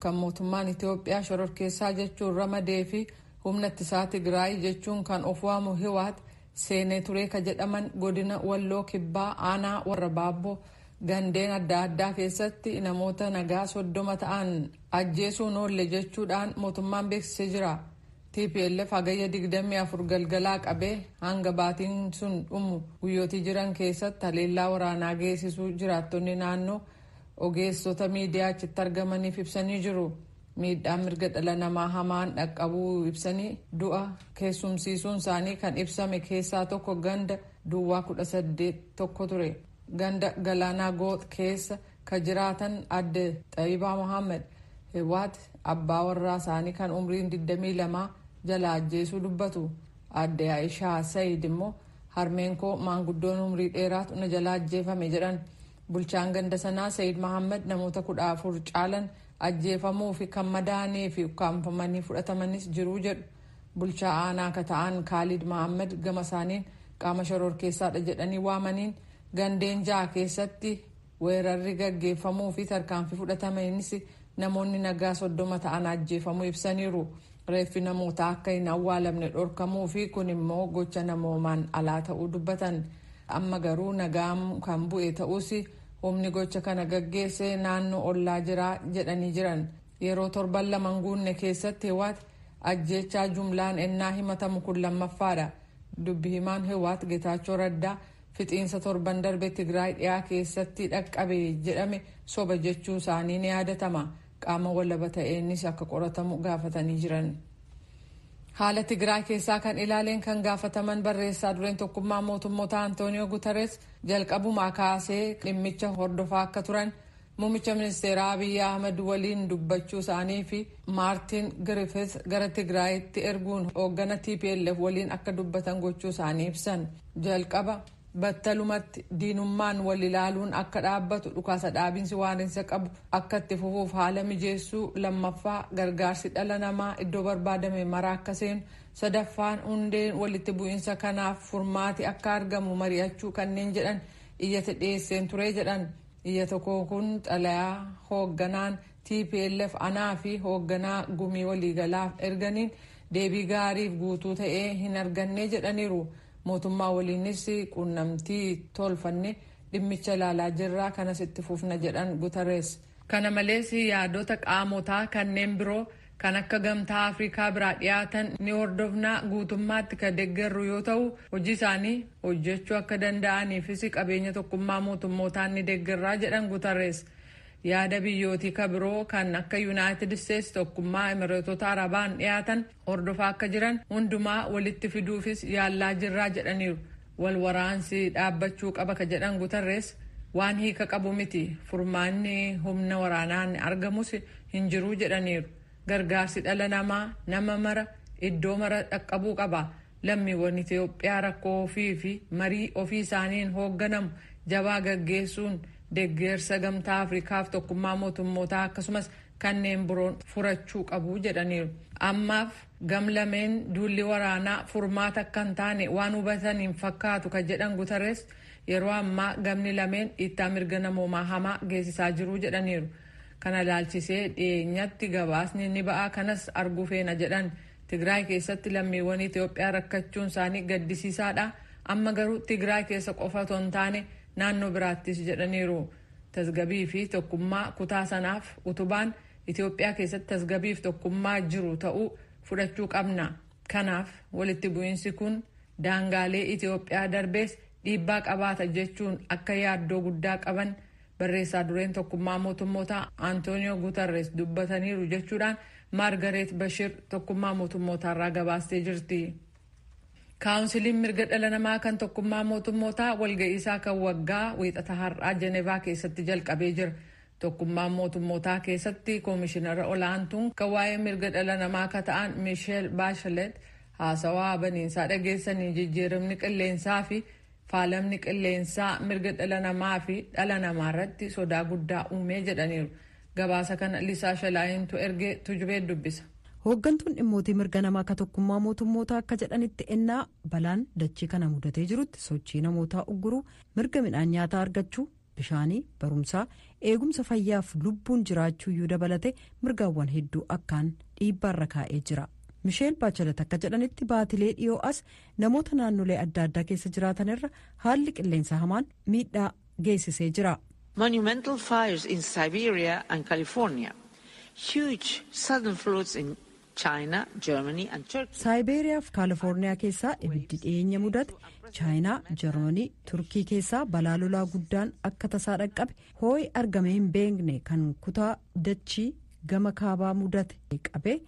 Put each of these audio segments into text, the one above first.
Kan mootummaan Itoophiyaa shororkeessaa jechuun ramadee fi humna ittisaa Tigraay jechuun kan of waamu Hiwaat seenee ture ka jedhaman godina Walloo Kibbaa aanaa Warra Baabboo gandeen adda addaa keessatti namoota nagaa 30 ta'an ajjeesuun oolle jechuudhaan mootummaan beeksisee jira. TPLF hagayya 24 galgalaa qabee hanga baatiin sun dhumu guyyootii jiran keessatti haleellaa waraanaa geessisuu jiraattonni naannoo ogeessota miidiyaa achitti argamaniif ibsanii jiru. Miidhaan mirga dhala namaa hamaan dhaqqabuu ibsanii, du'a keessumsiisuun isaanii kan ibsame keessaa tokko ganda duwwaa 18 tokko ture. Ganda Galaanaa Goox keessa ka jiraatan adde Xayibaa Mohaammed Hiwaat abbaa warraa isaanii kan umriin 22 jala ajjeesuu dubbatu. Adde Aishaa Sayid immoo harmeen koo maanguddoon umrii dheeraatu na jala ajjeefame jedhan. Bulchaan ganda sanaa Sayid Mohaammed namoota 14 caalan ajjeefamuu fi kan madaanii fi ukkaanfamanii fudhatamanis jiruu jedhu. Bulchaa aanaa ka ta'an Kaalid Mohaammed gama isaaniin qaama shororkeessaadha jedhanii waamaniin gandeen ja'a keessatti weerarri gaggeeffamuu fi tarkaanfii fudhatameenis namoonni nagaa 30 ta'an ajjeefamuu ibsaniiru. Reeffi namoota akka hin awwaalamne dhorkamuu fi kun immoo gocha namoomaan alaa ta'uu dubbatan. Amma garuu nagaan kan bu'e ta'us, humni gocha kana gaggeesse naannoo ollaa jira jedhanii jiran. Yeroo torban 2 guunne keessatti Hiwaat ajjeechaa jumlaan ennaa himatamu kun lammaffaadha. Dubbi himaan Hiwaat Getaachoo Raddaa fixiinsa torban darbe Tigraay dhiyaa keessatti dhaqqabe jedhame soba jechuu isaanii ni yaadatama. Qaama walaba ta'eenis akka qoratamu gaafatanii jiran. Haala Tigraay keessaa kan ilaaleen kan gaafataman barreessaa dureen Tokkummaa Mootummoota Antooniyoo Guterres jalqabumaa kaasee dhimmicha hordofaa akka turan, muummicha ministeeraa Abiyyi Ahmed waliin dubbachuu isaanii fi Maartin Griffith gara Tigraayitti erguun hooggana TPLF waliin akka dubbatan gochuu isaanii ibsan. Jalqaba battalumatti diinummaan wal ilaaluun akka dhaabbatu, dhukaasa dhaabiinsi waarinsa qabu akka itti fufuuf haala mijeessuu, lammaffaa gargaarsi dhala namaa iddoo barbaadame mara akka seenu, sadaffaan hundeen walitti bu'iinsa kanaaf furmaati akka argamu mari'achuu kanneen jedhan iyyata dhiyeesseen ture jedhan. Iyyata koo kun xalayaa hoogganaan TPLF anaa fi hoogganaa gumii waliigalaaf erganiin deebii gaariif guutuu ta'ee hin arganne jedhaniiru. Mootummaa waliinis quunnamtii tolfanne dhimmicha ilaalaa jirraa, kanas itti fufna jedhan Guterres. Kana malees yaadota qaamotaa kanneen biroo kan akka Gamtaa Afrikaa biraa dhiyaatan ni hordofnaa, guutummaatti kan deeggarru yoo ta'u, hojii isaanii hojjechuu akka danda'aniifis qabeenya Tokkummaa Mootummootaan ni deeggarraa jedhan Guterres. Yaada biyyootii kabiroo kan akka Yuunaayitid Isteetsi, Tokkummaa Emireetota Arabaan dhiyaatan hordofaa akka jiran, hundumaa walitti fiduufis yaallaa jirraa jedhaniiru. Wal waraansi dhaabbachuu qaba ka jedhan Guterres, waan hiika qabu miti, furmaanni humna waraanaan argamus hin jiruu jedhaniiru. Gargaarsi dhala namaa nama mara iddoo mara dhaqqabuu qaba. Lammiiwwan Itoophiyaa rakkoo ofii fi marii ofii isaaniin hoogganamu jabaa gaggeessuun deeggarsa Gamtaa Afrikaaf Tokkummaa Mootummootaa akkasumas kanneen biroon furachuu qabu jedhaniiru. Ammaaf gamlameen duulli waraanaa furmaata akka hin taane waan hubataniin fakkaatu ka jedhan Guterres, yeroo ammaa gamni lameen dhiittaa mirga namoomaa hamaa geessisaa jiru jedhaniiru. Kana ilaalchisee dhiyeenyatti gabaasni ni ba'a, kanas arguu feena jedhan. Tigraay keessatti lammiiwwan Itoophiyaa rakkachuun isaanii gaddisiisaadha. Amma garuu Tigraay keessa qofa otoo hin taane naannoo biraattis jedhaniiru. Tasgabii fi tokkummaa kutaa sanaaf utubaan Itoophiyaa keessatti tasgabii fi tokkummaa jiru ta'uu fudhachuu qabna. Kanaaf walitti bu'iinsi kun daangaalee Itoophiyaa darbees dhiibbaa qabaata jechuun akka yaaddoo guddaa qaban barreessaa dureen Tokkummaa Mootummoota Antooniyoo Guterres dubbataniiru jechuudhaan Maargareet Bashir Tokkummaa Mootummootaarraa gabaastee jirti. Kaawunsiliin mirga dhala namaa kan Tokkummaa Mootummootaa walga'iisaa kan waggaa Wiixata har'aa Jenevaa keessatti jalqabee jira. Tokkummaa Mootummootaa keessatti koomishinara olaantuun kan waa'ee mirga dhala namaa akka ta'an Miisheel Baashelet haasawaa baniinsaa dhageessanii, jijjiiramni qilleensaa fi faalamni qilleensaa mirga dhala namaa fi dhala namaa irratti sodaa guddaa uumee jedhaniiru. Gabaasa kana Lisaa Shalaayintu ergee, Tujubee dubbisa. Hooggantuun dhimmootii mirga namaa akka Tokkummaa Mootummoota akka jedhanitti, ennaa balaan dachee kana mudatee jirutti sochii namootaa ugguruu, mirga midhaan nyaataa argachuu, Bishaanii, barumsaa, eegumsa fayyaaf lubbuun jiraachuuyyuu dabalate mirgaawwan hedduu akkaan dhiibbaarra kaa'ee jira. Misheel Baachelet akka jedhanitti, baatilee dhiyoo as namoota naannolee adda addaa keessa jiraatan irra haalli qilleensa hamaan miidhaa geessisee jira. Monumental fires in Siberia and California. Huge sudden floods in China, Germany and Turkey. Saayibeeriyaa fi Kaalifoorniyaa keessaa ibiddi dhiyeenya mudate, Chaayinaa, Jarmanii, Turkii keessaa balaa lolaa guddaan akka tasaa dhaqqabe, hoo'i argame hin beekne kan kutaa dachii gama kaabaa mudate qabe,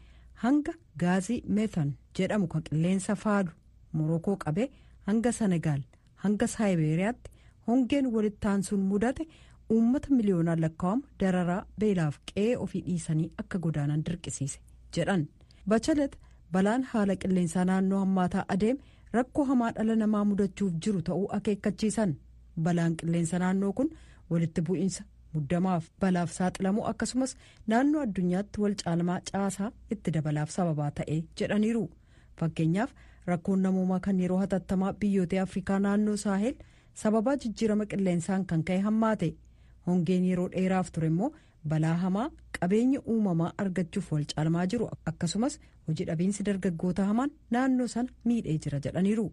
hanga gaazii meetan jedhamu kan qilleensa faalu Morokoo qabe, hanga Senegaal, hanga Saayibeeriyaatti hongeen walitti aansuun mudate uummata miliyoonaan lakkaa'amu dararaa beelaaf qe'ee ofii dhiisanii akka godaanan dirqisiise jedhan Bachelet. Balaan haala qilleensaa naannoo hammaataa adeeme rakkoo hamaa dhala namaa mudachuuf jiru ta'uu akeekkachiisan. Balaan qilleensa naannoo kun walitti bu'iinsa, muddamaaf balaaf saaxilamuu, akkasumas naannoo addunyaatti wal caalmaa caasaa itti dabalaaf sababaa ta'e jedhaniiru. Fakkeenyaaf, rakkoon namoomaa kan yeroo hatattamaa biyyoota Afrikaa naannoo Saahel sababaa jijjiirama qilleensaan kan ka'e hammaate. Hongeen yeroo dheeraaf ture immoo balaa hamaa qabeenya uumamaa argachuuf wal caalmaa jiru, akkasumas hojii dhabiinsi dargaggoota hamaan naannoo sana miidhee jira jedhaniiru.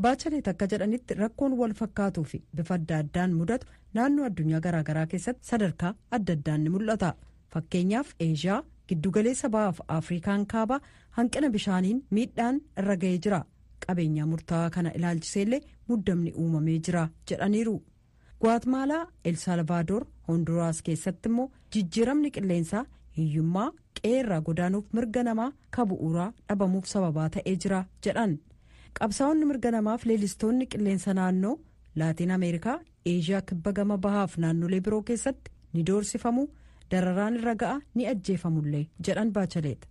Baachaleet akka jedhanitti, rakkoon wal fakkaatuu fi bifa adda addaan mudatu naannoo addunyaa garaagaraa keessatti sadarkaa adda addaan ni mul'ata. Fakkeenyaaf, Eeshiyaa Giddugaleessa Bahaaf Afrikaan Kaabaa hanqina bishaaniin miidhaan irra ga'ee jira. Qabeenyaa murtaa'aa kana ilaalchiseellee muddamni uumamee jira jedhaniiru. Gwaatmaalaa, Elsalvaadoor, Honduraas keessatti immoo jijjiiramni qilleensaa hiyyummaa, qe'eerraa godaanuuf mirga namaa ka bu'uuraa dhabamuuf sababaa ta'ee jira jedhan. Qabsaa'onni mirga namaaf leellistoonni qilleensa naannoo Laatiin Ameerikaa, Eeshiyaa Kibba gama Bahaaf naannolee biroo keessatti ni doorsifamu, dararaan irra ga'a, ni ajjeefamullee jedhan Baachaleet.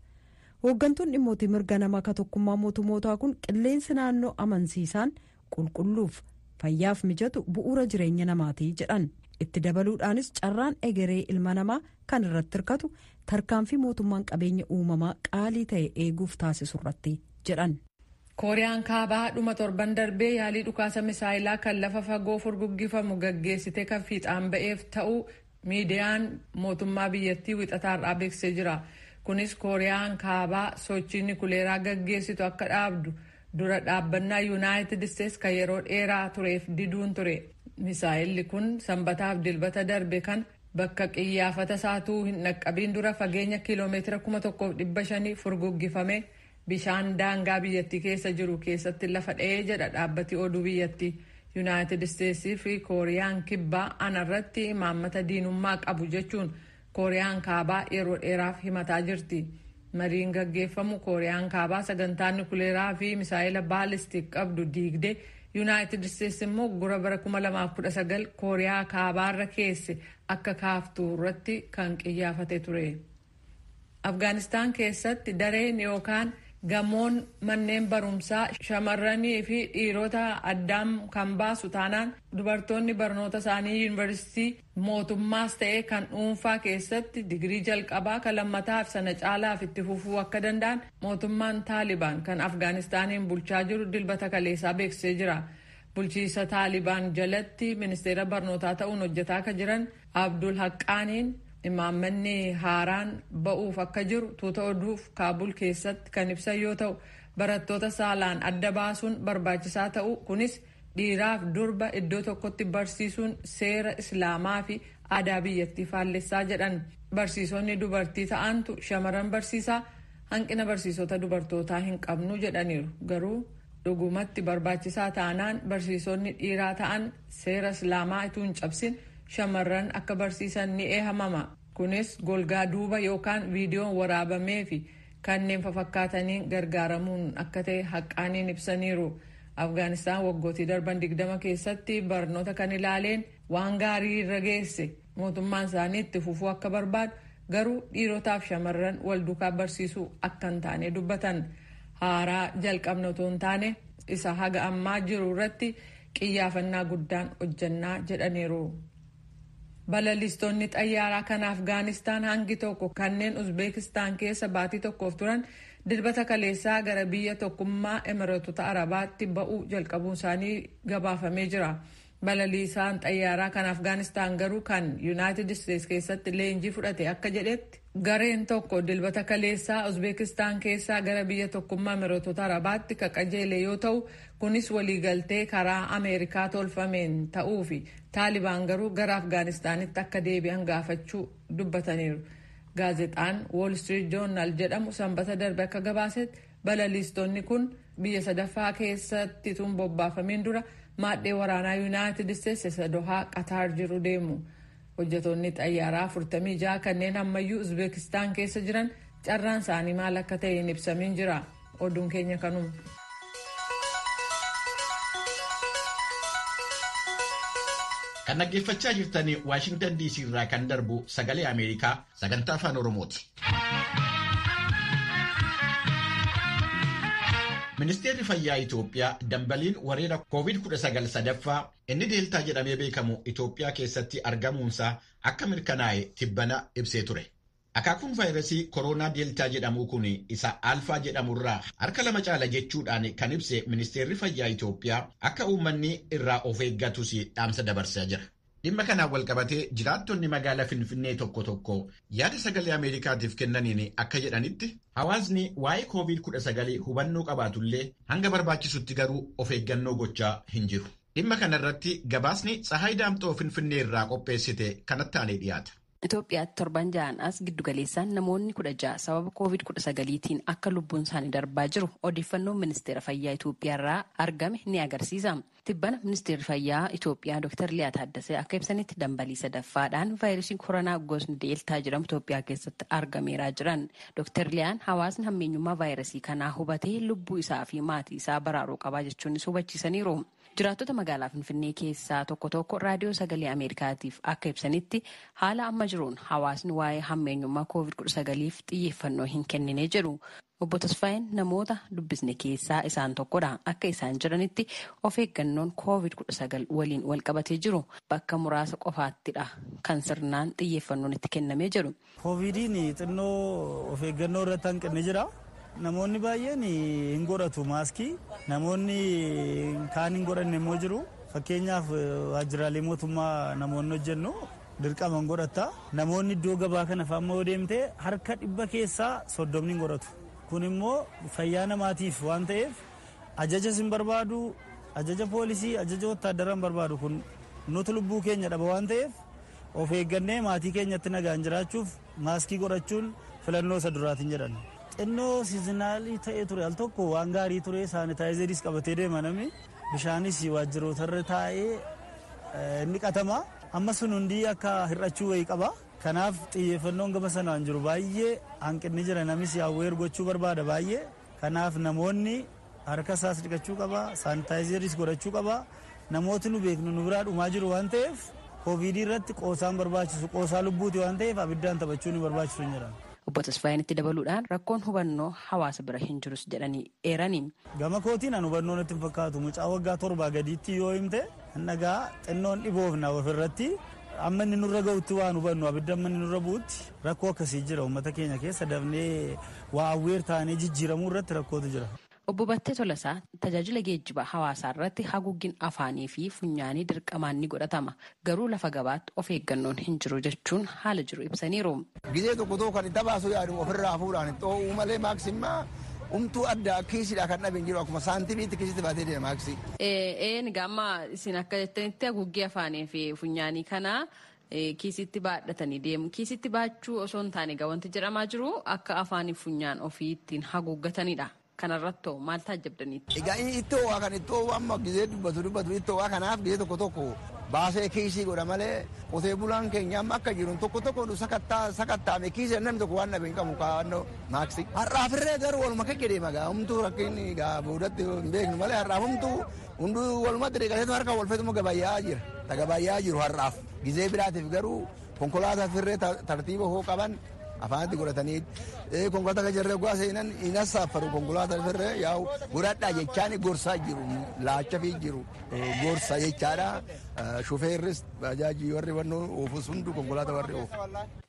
Hooggantuun dhimmootii mirga namaa ka Tokkummaa Mootummootaa kun qilleensi naannoo amansiisaan, qulqulluuf fayyaaf mijatu bu'uura jireenya namaatii jedhan. Itti dabaluudhaanis, carraan egeree ilma namaa kan irratti hirkatu tarkaanfii mootummaan qabeenya uumamaa qaalii ta'e eeguuf taasisu irratti jedhan. Kooriyaan Kaabaa dhuma torban darbee yaalii dhukaasa misaayilaa kan lafa fagoo furguggifamu gaggeessite kan fiixaan ba'eef ta'uu miidiyaan mootummaa biyyattii Wixataarraa beeksisee jira. Kunis Kooriyaan Kaabaa sochii nikuleeraa gaggeessitu akka dhaabdu dura dhaabbannaa Yuunaayitid Isteets kan yeroo dheeraa tureef diduun ture. Misaayilli kun Sanbataaf Dilbata darbe kan bakka qiyyaafata isaatuu hin dhaqqabiin dura fageenya kiiloomeetira 1500 furguggifame bishaan daangaa biyyattii keessa jiru keessatti lafa dha'ee jedha dhaabbati oduu biyyattii. Yuunaayitid Isteetsii fi Kooriyaan Kibbaa anarratti imaammata diinummaa qabu jechuun Kooriyaan Kaabaa yeroo dheeraaf himataa jirti. Mariin gaggeeffamu Kooriyaan Kaabaa sagantaa nikuleeraa fi misaayila baalistik qabdu diigdee, Yuunaayitid Isteets immoo gura bara 2019 Kooriyaa Kaabaarra keesse akka kaaftu irratti kan qiyyaafate ture. Afgaanistaan keessatti dareen yookaan gamoon manneen barumsaa shamarranii fi dhiirota addaan kan baasu taanaan, dubartoonni barnoota isaanii yuunivarsiitii mootummaas ta'ee kan dhuunfaa keessatti digirii jalqabaa, kan lammataaf sana caalaaf itti fufuu akka danda'an mootummaan Taalibaan kan Afgaanistaaniin bulchaa jiru Dilbata kaleessaa beeksisee jira. Bulchiisa Taalibaan jalatti ministeera barnootaa ta'uun hojjetaa akka jiran Abdul Haqqaaniin imaammanni haaraan ba'uuf akka jiru tuuta oduuf Kaabul keessatti kan ibsan yoo ta'u, barattoota saalaan adda baasuun barbaachisaa ta'u, kunis dhiiraaf durba iddoo tokkotti barsiisuun seera Islaamaa fi aadaa biyyattii faallessaa jedhan. Barsiisonni dubartii ta'antu shamaran barsiisaa, hanqina barsiisota dubartootaa hin qabnu jedhaniiru. Garuu dhugumatti barbaachisaa taanaan barsiisonni dhiiraa ta'an seera Islaamaa utuu hin cabsin shamarran akka barsiisan ni eehamama. Kunis golgaa duuba yookaan viidiyoon waraabamee fi kanneen fafakkaataniin gargaaramuun akka ta'e Haqqaaniin ibsaniiru. Afgaanistaan waggootii darban 20 keessatti barnoota kan ilaaleen waan gaarii irra geesse, mootummaan isaanii itti fufuu akka barbaadu, garuu dhiirotaaf shamarran wal duukaa barsiisuu akka hin taane dubbatan. Haaraa jalqabna otoo hin taane isa haga ammaa jiru irratti qiyyaafannaa guddaan hojjannaa jedhaniiru. Balaliistonni xayyaaraa kan Afgaanistaan hangi tokko kanneen Uzbeekistaan keessa baatii tokkoof turan Dilbata kaleessaa gara biyya Tokkummaa Emireetota Arabaatti ba'uu jalqabuun isaanii gabaafamee jira. Balaliisaan xayyaaraa kan Afgaanistaan garuu kan Yuunaayitid Isteets keessatti leenjii fudhate akka jedhetti gareen tokko Dilbata kaleessaa Uzbeekistaan keessaa gara biyya Tokkummaa Emireetota Arabaatti ka qajeele yoo ta'u, kunis waliigaltee karaa Ameerikaa tolfameen ta'uu fi Taalibaan garuu gara Afgaanistaanitti akka deebi'an gaafachuu dubbataniiru. Gaazexaan Wall Street Journal jedhamu Sanbata darbe akka gabaasetti, balaliistonni kun biyya sadaffaa keessatti tun bobbaafameen dura maadhee waraanaa Yuunaayitid Isteets isa Dohaa, Qataar jiru deemu. Hojjetoonni xayyaaraa 46 kanneen ammayyuu Uzbeekistaan keessa jiran carraan isaanii maal akka ta'e hin ibsamin jira. Oduun keenya kanuma. Kan dhaggeeffachaa jirtan Waashingtan DC irraa kan darbu Sagalee Ameerikaa sagantaa Afaan Oromooti. Ministeerri Fayyaa Itoophiyaa dambaliin weerara COVID-19 sadaffaa inni Deeltaa jedhamee beekamu Itoophiyaa keessatti argamuunsaa akka mirkanaa'e tibbana ibsee ture. Akaakuun vaayirasii koronaa Deeltaa jedhamu kun isa Alfaa jedhamurraa harka lama caala jechuudhaan kan ibse Ministeerri Fayyaa Itoophiyaa, akka uummanni irraa of eeggatus dhaamsa dabarsaa jira. Dhimma kanaan walqabatee jiraattonni magaalaa Finfinnee tokko tokko yaada Sagalee Ameerikaatiif kennaniin akka jedhanitti, hawaasni waa'ee COVID-19 hubannoo qabaatullee hanga barbaachisutti garuu of eeggannoo gochaa hin jiru. Dhimma kanarratti gabaasni Tsahaay Daamxoo Finfinnee irraa qopheessite kanatti aanee dhiyaata. Itoophiyaatti torban 6n as giddugaleessaan namoonni 16 sababa COVID-19tiin akka lubbuun isaanii darbaa jiru odeeffannoon Ministeera Fayyaa Itoophiyaa irraa argame ni agarsiisa. Tibbana Ministeerri Fayyaa Itoophiyaa Dr. Liyaa Taaddasee akka ibsanitti, dambalii sadaffaadhaan vaayirasiin koronaa gosni Deeltaa jedhamu Itoophiyaa keessatti argameeraa jiran. Dr. Liyaan hawaasni hammeenyummaa vaayirasii kanaa hubatee lubbuu isaa fi maatii isaa baraaruu qabaa jechuunis hubachiisaniiru. Jiraattota magaalaa Finfinnee keessaa tokko tokko Raadiyoo Sagalee Ameerikaatiif akka ibsanitti, haala amma jiruun hawaasni waa'ee hammeenyummaa COVID-19f xiyyeeffannoo hin kennine jedhu. Obbo Tasfaayeen namoota dubbisne keessaa isaan tokkodha. Akka isaan jedhanitti, of eeggannoon COVID-19 waliin wal qabatee jiru bakka muraasa qofaattidha kan sirnaan xiyyeeffannoon itti kennamee jedhu. Koovidiin xinnoo of eeggannoo irratti hanqinni jira. Namoonni baay'een hin godhatu maaskii, namoonni kaan hin godhanne immoo jiru. Fakkeenyaaf, waajjiraalee mootummaa namoonni hojjennu dirqama hin godhatta. Namoonni iddoo gabaa kana fa'aa immoo deemtee harka 100 keessaa 30 hin godhatu. Kun immoo fayyaa namaatiif waan ta'eef ajajas hin barbaadu, ajaja poolisii, ajaja wattaaddaraa hin barbaadu. Kun nuti lubbuu keenya dhaba waan ta'eef, of eeggannee maatii keenyatti nagaan jiraachuuf maaskii godhachuun filannoo isa duraatiin jedhan. Xinnoo seasonal ta'ee ture al tokko waan gaarii ture. Sanitizeris qabatee deema namni, bishaanis waajjirootarra taa'ee inni qatama. Amma sun hundi akka hir'achuu wayii qaba. Kanaaf xiyyeeffannoon gama sanaan jiru baay'ee hanqinni jira. Namis aware gochuu barbaada baay'ee. Kanaaf namoonni harka isaas dhiqachuu qaba, sanitizeris godhachuu qaba. Namooti nu beeknu nu biraa dhumaa jiru waan ta'eef, Koovidii irratti qoosaan barbaachisu, qoosaa lubbuuti waan ta'eef, abiddaan taphachuun hin barbaachisu hin jedhan. Obbo Tasfaayeen itti dabaluudhaan rakkoon hubannoo hawaasa bira hin jirus jedhanii eeranii. Gama kootiin an hubannoo natti hin fakkaatu. Mucaa waggaa 7 gadiitti yoo himte dhagaa xinnoon dhiboofna ofirratti. Amma inni nurra ga'utti waan hubannu, abidda amma inni nurra bu'utti rakkoo akkasii jira uummata keenya keessa. Dafnee waa aware taanee jijjiiramuu irratti rakkootu jira. Obbo Battee Tolasaa tajaajila geejjibaa hawaasaa irratti haguuggiin afaanii fi funyaanii dirqamaan ni godhatama. Garuu lafa gabaatti of eeggannoon hin jiru jechuun haala jiru ibsaniiru. Gizee tokko tokko kan itti baasu yaadu ofirraa hafuudhaan xoo'uu malee, maaksimmaa umtuu adda kiisidha kan dhabe hin jiru, akkuma saantimiitti kiisitti baatee deema maaksii. Een amma isin akka jettanitti haguuggii afaanii fi funyaanii kana kiisitti baadhatanii deemu. Kiisitti baachuu osoo hin taane egaa wanti jedhamaa jiru akka afaanii funyaan ofii ittiin haguuggatanidha. Kanarratti maal taajjabdaniitti? Egaa ittoo waa kan ittoo amma gizee dubbatu dubbatu ittoo waa kanaaf gizee tokko tokko baasee kiisii godha malee, qotee bulaan keenya amma akka jiru tokko tokko sakattaame kiisii namni tokko waan dhabe hin qabu kaa'annoo maaksii. Har'aafirree garuu waluma kekke deema gaa humtuu rakkinni gaa boodatti hin beeknu malee, har'aaf humtuu hunduu walumatti deegateetu harka wal feetuma gabayyaa jira. Ta gabayyaa jiru har'aaf. Gizee biraatiif garuu konkolaataa firree tartiiba hoo qaban afaanitti godhatanii, konkolaataa kan jirre gaa seenan hin assaaffaru. Konkolaataa firree yaa'u godhadhaa jechaan gorsaa jiru, laachafii jiru gorsa jechaadha. Shufeerris bajaajii warri wannoo oofus hunduu konkolaataa warri oofu.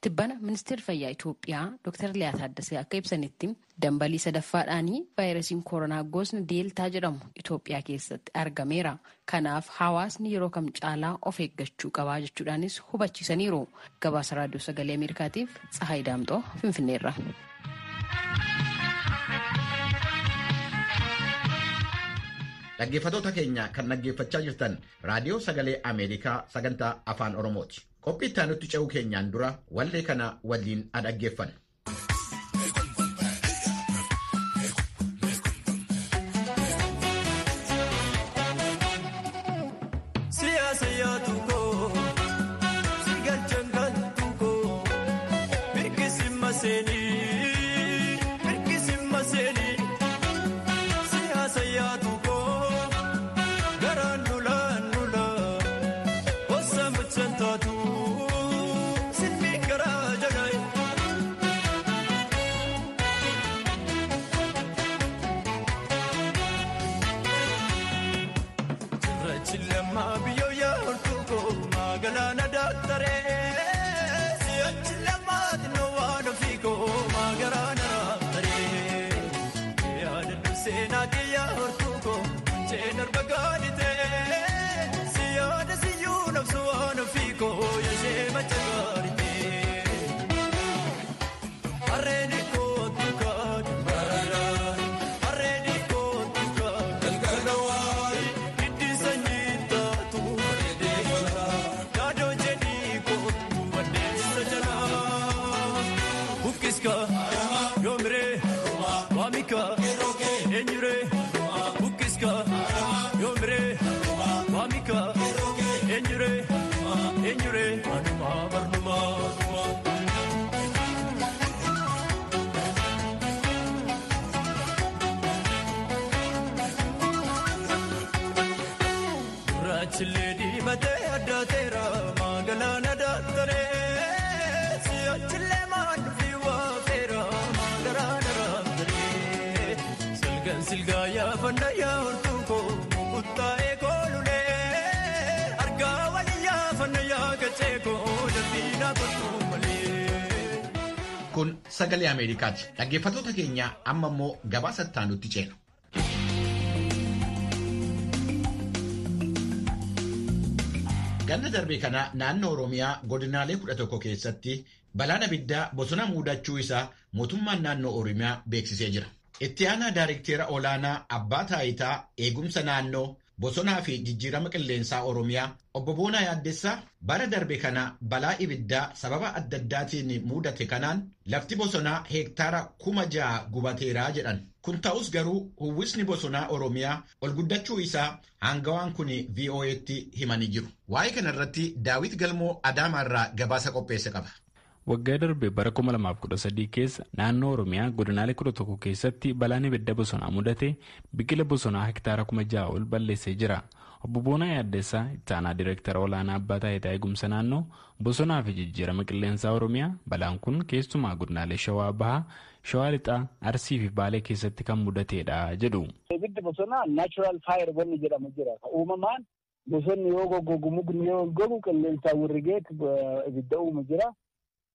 Tibbana ministeerri fayyaa Itoophiyaa Dr. Liyaa Taaddasee akka ibsanitti dambalii sadaffaadhaanii vaayirasiin koronaa gosni deeltaa jedhamu Itoophiyaa keessatti argameera. Kanaaf hawaasni yeroo kam caalaa of eeggachuu qabaa jechuudhaanis hubachiisaniiru. Gabaasa Raadiyoo Sagalee Ameerikaatiif Tsahaay Daamxoo Finfinneerra. Dhaggeeffattoota keenya kan dhaggeeffachaa jirtan Raadiyoo Sagalee Ameerikaa sagantaa Afaan Oromooti. Qophii itti aanutti ce'uu keenyaan dura wallee kana waliin dhaggeeffanna. Siyaasa yaadu koo, si galchan galtu koo, mirkisi maseenii, mirkisi maseenii, siyaasa yaadu koo, garaan lula lula, bosa mucaan taatu, silmi karaa jalaa. Cirrachi biyyoo yaa hortuko magaalana daaktaree si'achi lammaati waan ofiiko magaalana raabtaree yaadadhu seenaa kiyyaa hortuko kunceen arba gaaditee siyaada siyyuu nabsu waan ofiiko yashee macha gaaditee harreen kootu kaadhu bararaan harreen kootu kaadhu galgala waayee. Hiddi sanyii taatu bareedee jala yaadoo jedhii kootu baddeessa jala. Bukkiska yoomiree waamika eenyuree bukkiska yoomiree waamika eenyuree eenyuree anumaa barnumaa. Gurraachillee diimatee addaateera magaalaan addaattaree si'achillee maal fi waafeera magaalaan raabtaree silgaan silgaa yaafannaa yaa hortuukoo mukuttaa'ee koolulee argaa walii yaafannaa yaa gacheekoo darbiinaa kottuu malee. Kun Sagalee Ameerikaati. Dhaggeeffattoota keenya amma immoo gabaasa itti aanutti ceena. Ganna darbe kana naannoo Oromiyaa godinaalee 11 keessatti balaan abiddaa bosona muudachuu isaa mootummaan naannoo Oromiyaa beeksisee jira. Itti aanaa Daayirikteera olaanaa Abbaa Taayitaa Eegumsa Naannoo Bosonaa fi Jijjiirama Qilleensaa Oromiyaa Obbo Boonaa Yaaddessaa bara darbe kana balaa ibiddaa sababa adda addaatiin mudate kanaan lafti bosonaa heektaara 6,000 gubateeraa jedhan. Kun ta'us garuu uwwisni bosonaa Oromiyaa ol guddachuu isaa hangawaan kun VOA'tti himanii jiru. Waa'ee kanarratti Daawit Galmoo Adaamaarraa gabaasa qopheesse qaba. Waggaa darbe bara 2013 keessa naannoo Oromiyaa godinaalee 11 keessatti balaan ibidda bosonaa mudate biqila bosonaa hektaara 6,000 ol balleessee jira. Obbo Boonaa Yaaddessaa itti aanaa Direektara olaanaa Abbaa Taayitaa Eegumsa Naannoo Bosonaa fi Jijjiirama Qilleensaa Oromiyaa balaan kun keessumaa godinaalee Shawaa Bahaa, Shawaa Lixaa, Arsii fi Baalee keessatti kan mudatedha jedhu. Ibiddi bosonaa natural fire wanni jedhamu jira. Uumamaan bosonni yoo goggogu mukni yoo gogu qilleensaan wirrigeet ibidda uumu jira.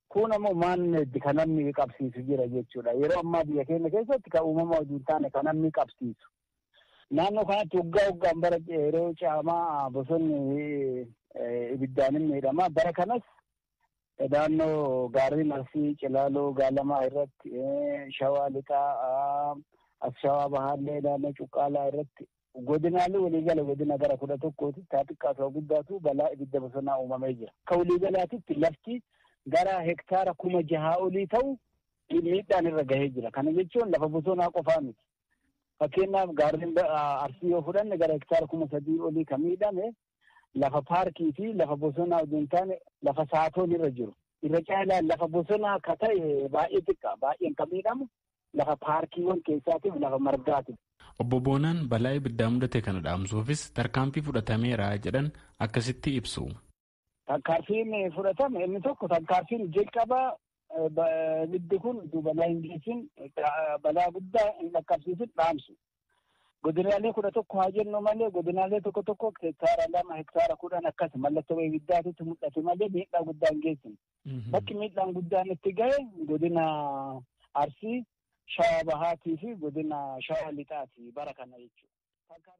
Kun ammoo maan kan namni qabsiisu jira jechuudha. Yeroo ammaa biyya keenya keessatti kan uumama hojii hin taane kan namni qabsiisu. Naannoo kanatti waggaa waggaan bara yeroo caamaa bosonni ibiddaan hin miidhama. Bara kanas naannoo gaarreen Arsii, Cilaaloo, Gaalamaa irratti, Shawaa Lixaa, as Shawaa Bahaallee, naannoo Cuqqaalaa irratti godinaalee waliigala godina gara 11tti taa xiqqaatu haa guddaatu balaa ibidda bosonaa uumamee jira. Akka waliigalaatitti lafti gara hektaara 6,000 olii ta'u miidhaan irra gahee jira. Kana jechuun lafa bosonaa qofaa miti. Fakkeenyaaf gaarreen Arsii yoo fudhanne gara hektaara 3,000 olii kan miidhame lafa paarkii fi lafa bosonaa osoo hin taane lafa saatoon irra jiru. Irra caalaan lafa bosonaa akka ta'e baay'ee xiqqaa baay'een kan miidhamu lafa paarkiiwwan keessaatiif lafa margaati. Obbo Boonaan balaa ibiddaa mudate kana dhaamsuufis tarkaanfii fudhatameera jedhan akkasitti ibsu. Tarkaanfiin fudhatame inni tokko tarkaanfiin jalqabaa ibiddi kun balaa hin geessin balaa guddaa hin dhaqqabsiisin dhaamsu. Godinaalee 11 haa jennu malee godinaalee tokko tokko hektaara 2 hektaara 10 akkas mallattoo ibiddaatitti mul'ate malee miidhaa guddaa hin geessine. Bakki miidhaan guddaan itti gahe godina Arsii, Shawaa Bahaatii fi godina Shawaa Lixaati bara kana jechuudha.